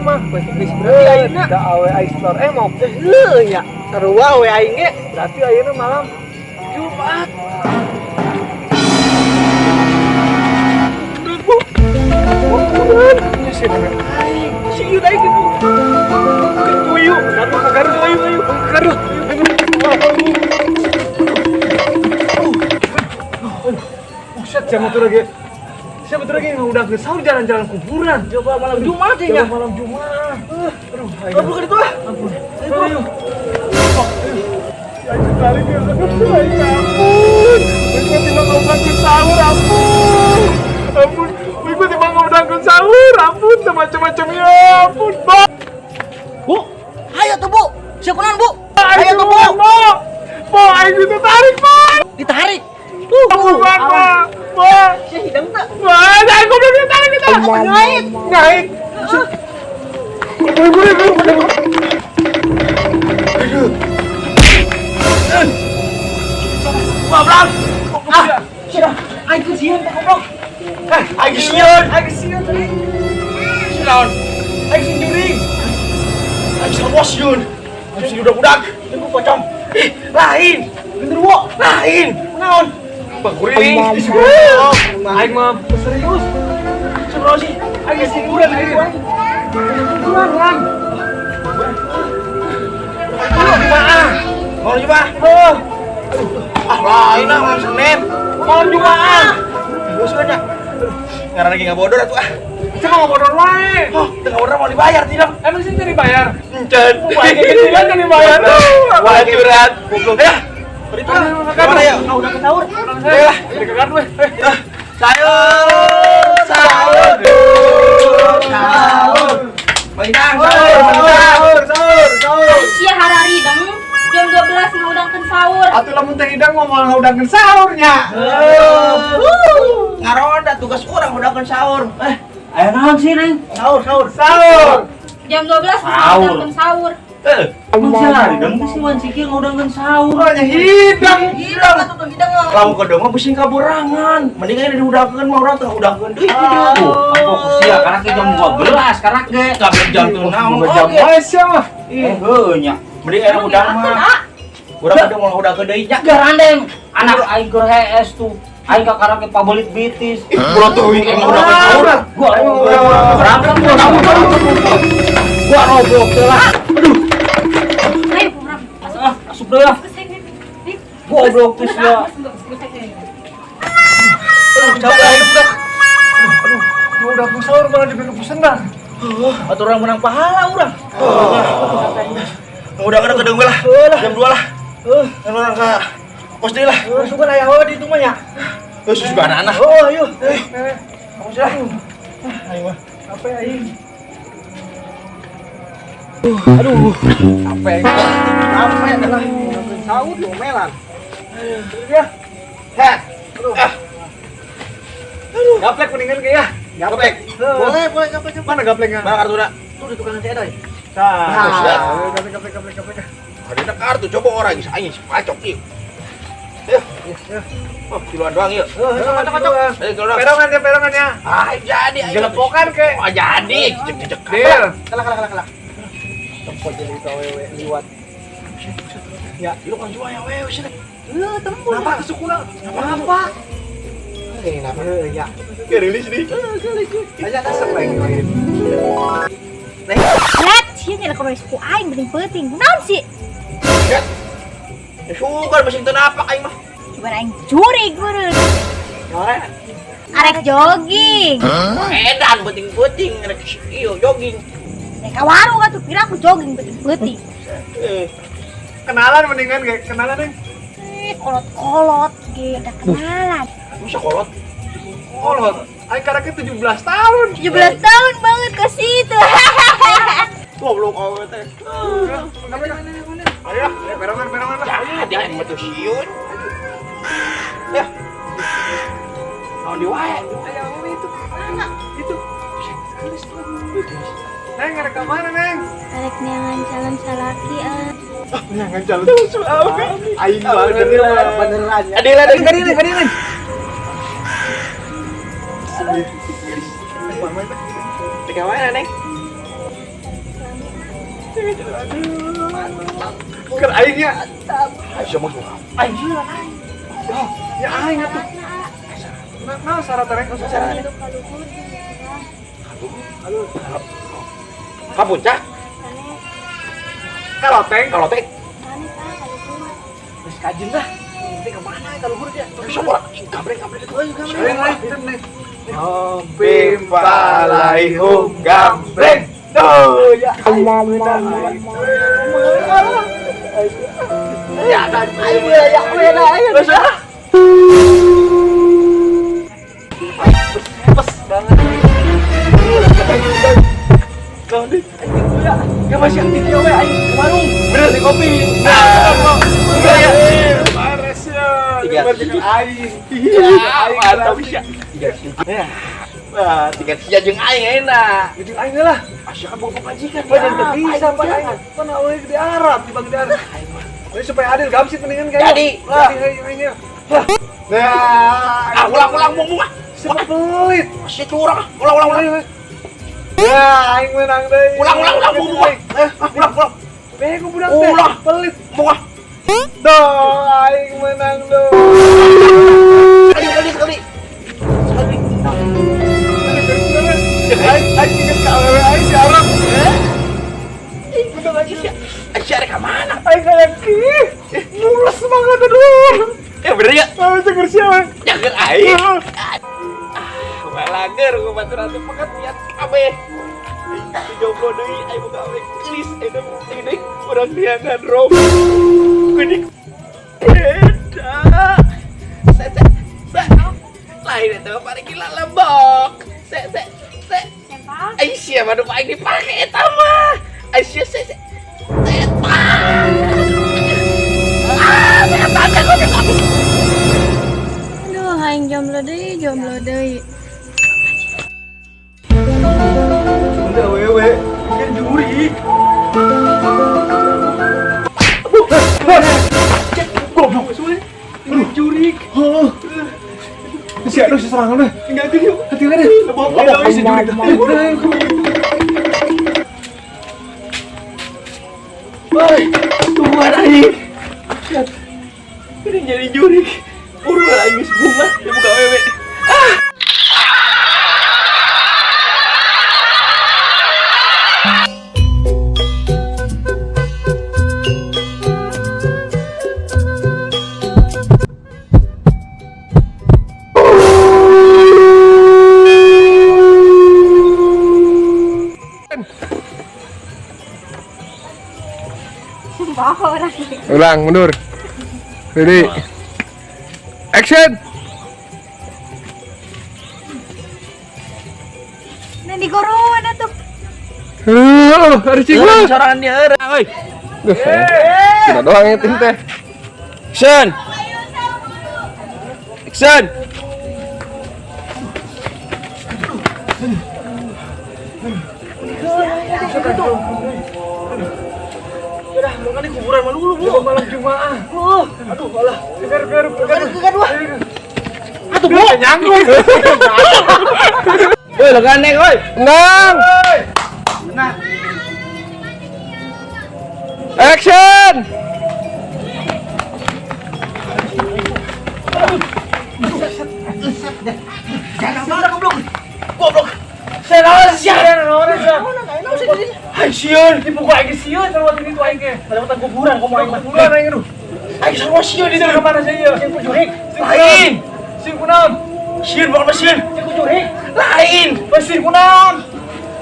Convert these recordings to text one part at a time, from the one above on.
mah. Geus berarti ayeuna. Da awe aing setor emok. Heuh nya. Sarua we aing ge. Berarti ayeuna malam Jumat. Si aing, si ieu aing gitu. Ketuyu, Garut ka Garut, ayo ayo ka Garut. Buset, siapa tuh lagi? Siapa tuh lagi udah ke sahur jalan-jalan kuburan. Coba malam Jumat ya. Malam Jumat. Aduh, ayo. Aduh, bukan itu ah. Ampun. Ayo. Ya, tarik ya. Ampun. Mereka tiba ngomongin sahur, ampun. Ampun. Mereka tiba ngomongin sahur, ampun. Macam-macam ya, ampun. Bu, ayo tuh Bu. Siapa Bu? Ayo tuh Bu. Bu. Bu, ayo itu tarik, Bu. Ditarik. Bukan, Bu. Bu. Si hidang tak? Wah, saya goblok ditarik, ditarik. Ngait. Ngait. Bu, bu, bu, bu. Aduh. Goblok. Ah, sudah. Aing sieun teh goblok. Eh, aing sieun. Aing sieun tadi. Sieun. Aing sieun juring. Aing sieun bos sieun. Aing sieun budak-budak. Tunggu pocong. Ih, lain. Genderuwo. Lain. Naon? Bangkuring. Aing mah serius. Serius sih. Aing geus kuburan aing. Kuburan, Ran. Jumaah. Malam Jumaah. Oh, Ah, lain ah malam Senin. malam Jumaah. Bos banyak. Ngarang lagi nggak bodor atuh ah. Cuma nggak bodor wae. Oh, tengah bodor mau dibayar tidak? Emang sih jadi bayar? Encen. Wah, kayak kan jadi bayar. Wah, curhat. Goblok. Ya. Beri itu lah. Kemana ya? Ah, udah ke sahur. Ayo lah, jadi ke gardu eh. Sayur, sahur, sahur. Bintang, sahur, bintang. Sahur, sahur, sahur. Sia harari deng jam 12 ngudangkeun sahur. Atuh lamun teh hidang mau ngudangkeun sahurnya. Ngaronda tugas urang ngudangkeun sahur. Eh, Ayo naon sih, Neng? Sahur, sahur. Sahur. Jam 12 Sahur. ngudangkeun sahur. eh, Emang sih lari dong si Wan Sikil ngudangkeun sahur. Oh, nya hidang. Hidang atuh tuh hidang lah. lamun kedeu mah pusing kaburangan. Mending aja diudangkeun mah urang teh udangkeun deui. Tuh, fokus ya, karena ke jam 12, karena ke Kabeh jam tuh naon Jam oge. wae sia mah. Eh, heuh nya. Mending aya udang mah. Urang kedeu mau udangkeun deui nya. Garandeng, anak aing keur hees tuh. Aing ka karena ke pabelit bitis. Ih, ulah teuing emang udangkeun sahur. Gua berantem gua gua roboh teh lah. Ayo kurang. Masuk. Ah, asup deui lah. Goblok tuh sia. Aduh, capek aing budak. Aduh, mau udah sahur malah dibeli senang. Atuh urang menang pahala urang. Ngudangkeun kedeung we lah. Jam 2 lah. Kan urang ka pos deui lah. Sugan aya we di itu mah nya. Heuh, susu anak. Oh, ayo. Kamu sih lah. Ayo mah. Apa ya aing? Aduh, capek. Capek lah. Sahur diomelan. Ya. Heh. Aduh. Aduh. Gaplek mendingan ke ya. Gaplek. Boleh, boleh gaplek. Mana gapleknya? Mana kartuna? Tuh di tukang si Edoy. Nah, gaplek gaplek gaplek gaplek. Ada kartu coba orang geus aing si pacok ieu. Ayo. Oh, kiloan doang yuk. Kocok kocok. Ayo kiloan doang. Perongan ya, perongan ya. Ah, jadi aing. Gelepokan ke. Oh, jadi. Jejek-jejek. Deal. Kalah, kalah, kalah, kalah. Tempo jadi ka wewe liwat. Ya, lu kan jual ya wewe sih. Heuh, tempo. Kenapa kesukuna? Kenapa? Ini kenapa? Heuh, ya. Gerilis nih. Aja kasep lagi lain. Let, sia nya kalau suku aing penting-penting. Kunaon sih? Ya. Ya sugan masih teu napak aing mah. Coba aing jurig meureun. Nyore. Arek jogging. Edan penting-penting rek ieu jogging. Rek ka warung atuh kira aku jogging penting-penting. Eh, Kenalan mendingan kayak kenalan neng. Ih, kolot-kolot ge ada kenalan. masa kolot? Kolot. Aing karaknya 17 tahun. 17 tahun banget ke situ. Goblok awe teh. Ayo, perongan perongan lah. Jadi aing mah teu sieun. Ya. Naon di wae? Ayo awewe itu. Itu. Neng, arek ka mana, Neng? Arek neangan calon salaki ah. Jangan jalan. Aing banget. Beneran ya. Adil adil. Kadin, kadin. Di mana, Neng? Keur aing nya. Aisyah mah gua. Aing lah aing. Oh, ya aing atuh. Nah, nah syarat rek syarat. Ka puncak? Ka loteng, Ka loteng. Geus kajeun lah. Nanti ke mana ka luhur dia? Sok ora gambreng gambreng itu ayo gambreng. Lain, Bim palaihum gambreng. Tuh ya. Ya kan aing ya aing. Pes banget. Kau nih. Ya masih aktif ya we aing ke warung. Bener di kopi. Nah, ya. Pares ya. Tiga. Aing. Iya, mantap sia. Tiga sia. Wah, tiga sia jeung aing enak. Jeung aing lah. Asya kan boga pamajikan. Bener teu bisa Pak aing. Pan awewe di Arab, di bang di Arab. Jadi supaya adil gamsit mendingan kayak. Jadi. Lah. Jadi aingnya. Nah, Ah, ulang-ulang mung mung. Siapa pelit? Asya curang. Ulang ulang ulang. Ya, aing menang deui. Ulang ulang ulang mung mung. Eh, ulang ulang. Bego budak teh. Ulah. Pelit. Mung ah. Doh, aing menang doh. Sekali sekali sekali. Sekali. Aing aing inget ka awewe aing si Arab. Bener lagi sia. Asya rek ka mana? Aing kayak kih. Mules banget aduh. Ya bener ya. Aing ceker sia. Jangan aing. Balager gua baturan teh pekat niat kabeh. Di jomblo deui aing boga awewe geulis eta ini urang diangan rom. Geuning beda. Se se se. Lain eta mah paling gila lembok. Se se se. Sempak. Aisyah mah nu aing dipake eta mah. Aisyah se se. Setan. Ah, setan teh goblok. Aduh, aing jomblo deui, jomblo deui. Udah wewe, kan juri. Goblok suwe. Jurik. Heeh. Si aduh si serangan deh. Tinggalkeun yuk. Hati-hati deh. Lebok si jurik. Woi, tungguan aing. Ini jadi jurik. Urang aing geus bunga ya buka wewe. Ah. Ulang, mundur. Ready. Action. Nah di corona tuh. Aduh, ada cing lah. Sorangan dia heureuh, euy. Kita doang yang tim teh. Action. Action. Udah, mau kan di kuburan malu lu, Bu. Malam Jumaah. Aduh, alah. Gegar, gegar, gegar. Gegar dua. Atuh, Bu. Nyangkut. Woi, legan neng, woi. Enggak. Nah. Action. Jangan goblok. Goblok. Saya sian. Hai sieun. Dibuka aing sieun sarua ini tuh aing ge. Lewatan kuburan komo aing mah. Kuburan aing aduh. Aing sarua sieun Sieun itu. ke mana sih ieu? Sing kujurik. Lain. Sieun kunaon? Sieun bukan sieun. Sing kujurik. Lain. Sieun kunaon?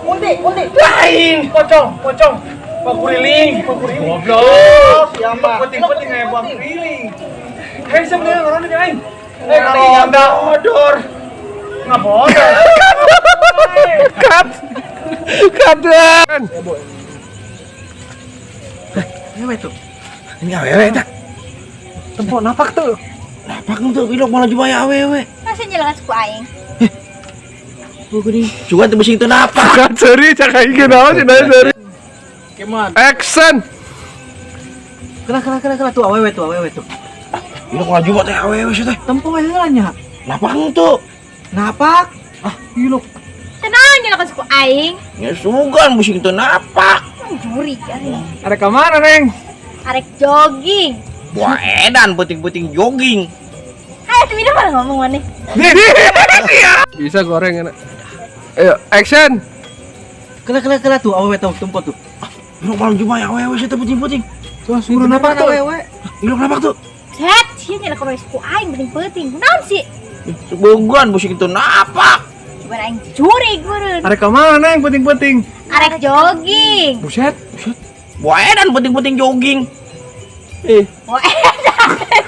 Kunti, kunti. Lain. Pocong, pocong. Bakuriling. Bakuriling. Goblok. Siapa? Penting-penting aya bakuriling. Hei, sebenarnya ngoron di aing. Eh, Nggak bodor. Nggak bodor. Cut. Cut. Awewe tuh. Ini awewe tah. Tempo napak tuh. Napak tuh bilok malah jumaya awewe. Masa jelas ku aing. Oh gini. Juga teu beusi teu napak. Cut, sorry, cak aing naon sih, sorry. Keman. Action. Kena kena kena kena tuh awewe tuh, awewe tuh. Bilok malah jumaya teh awewe sih teh. Tempo heula nya. Napak tuh. Napak. Ah, ilok. Tenang jelas ku aing. Ya sugan beusi teu napak. Curi aing. Arek ka mana, Neng? Arek jogging. Wah, edan peuting-peuting jogging. Hai, tuh ini malah ngomong mana? Bisa goreng enak. Ayo, action. Kela kela kela tuh awewe tuh tempo tuh. Ilok malam Jumat ya awewe sih peuting-peuting. Tuh, suruh napak tuh. Awewe. Ilok napak tuh. Set, sia nyala ka suku aing peuting-peuting. Kunaon sih? Bogan bosik itu napak. Coba aing curi meureun. Arek ka mana, Neng? Peuting-peuting. Arek jogging. Buset. Wah, edan peuting-peuting jogging. Eh, Wah,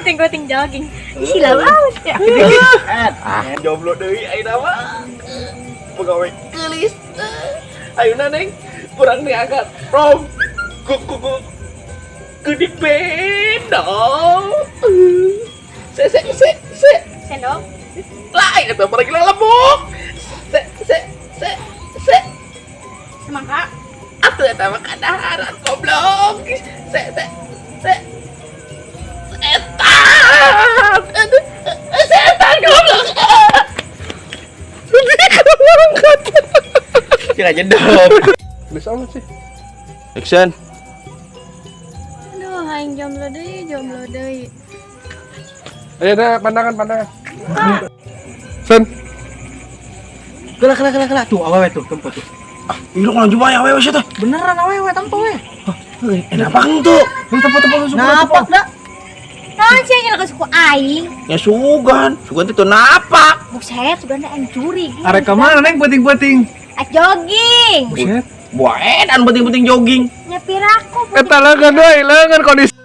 peuting-peuting jogging. Ih, sila banget ya. ah, jomblo deui ayeuna mah. Pegawai geulis. Ayeuna, Neng, urang diangkat rom. Ku ku ku. Geudik beda. Se se se se. Sendok. Lain eta barang lemuk. Se se se se. Semangka. Atuh eta mah kadaharan, goblok. Se se se. Setan. Aduh, setan, goblok. Angkat. Jangan jedok. Bisa amat sih. Action. Aduh, aing jomblo deui, jomblo deui. Ayo dah, pandangan, pandangan. Sen. Kela kela kela kela tuh awewe tuh tempo tuh. Ilok malam Jumat ya awewe sih teh. Beneran awewe tempo we. Enak banget tuh. Lu tempo-tempo lu suku. Napak dah. Naon sih nyala suku aing? Ya sugan, sugan itu napak. Buset, sudah aing curi. Arek ka mana, Neng? Peuting-peuting. Arek jogging. Buset. Wah, edan peuting-peuting jogging. Nyepir aku. Eta leungeun deui, leungeun kondisi.